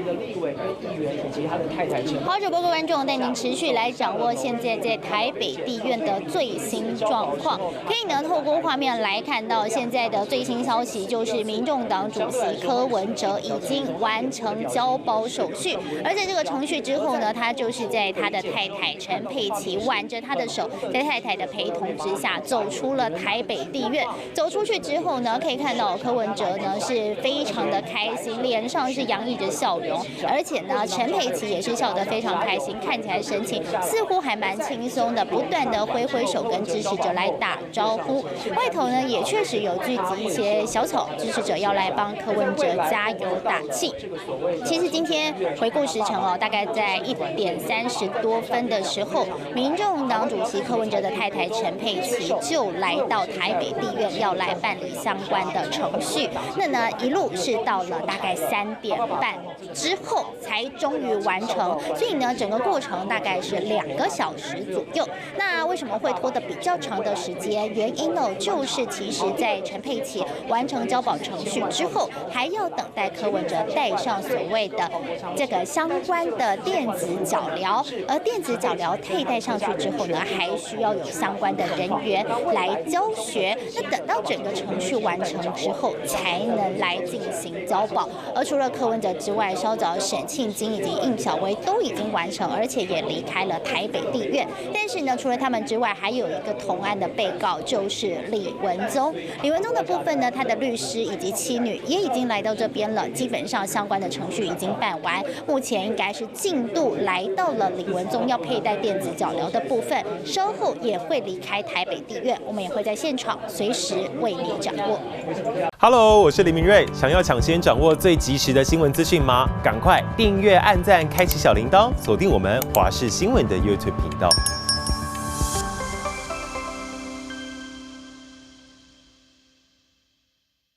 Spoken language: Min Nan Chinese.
的立委跟議員以及他的太太陳。好，主播各位觀眾帶您持續來掌握現在在台北地院的最新狀況。可以呢，透過畫面來看到現在的最新消息，就是民眾黨主席柯文哲已經完成交保手續，而在這個程序之後呢，他就是在他的太太陳佩琪挽着他的手，在太太的陪同之下走出了台北地院。走出去之後呢，可以看到柯文哲呢是非常的開心，臉上是洋溢着笑容，而且呢，陳佩琪也是笑得非常開心，看起來神情似乎還蠻輕鬆的，不斷的揮揮手跟支持者來打招呼。外頭呢也確實有聚集一些小草支持者要來幫柯文哲加油打氣。其實今天回顧時程哦，大概在1點30多分的時候，民眾黨主席柯文哲的太太陳佩琪就來到台北地院要來辦理相關的程序。那呢一路是到了大概3點半之後才終於完成，所以呢整個過程大概是2個小時左右。那為什麼會拖得比較長的時間？原因呢就是其實在陳佩琪完成交保程序之後，還要等待柯文哲戴上所謂的這個相關的電子腳鐐，而電子腳鐐佩戴上去之後呢，還需要有相關的人員來教學。那等到整個程序完成之後，才能來進行交保。而除了柯文哲之外，稍早沈慶京以及應曉薇都已經完成，而且也離開了台北地院。但是呢，除了他們之外，還有一個同案的被告，就是李文宗。李文宗的部分呢，他的律師以及妻女也已經來到這邊了，基本上相關的程序已經辦完，目前應該是進度來到了李文宗要佩戴電子腳鐐的部分，稍後也會離開台北地院，我們也會在現場隨時為你掌握。 Hello，我是林明瑞，想要搶先掌握最及時的新聞資訊嗎？趕快訂閱、按讚、開啟小鈴鐺，鎖定我們華視新聞的 YouTube 頻道。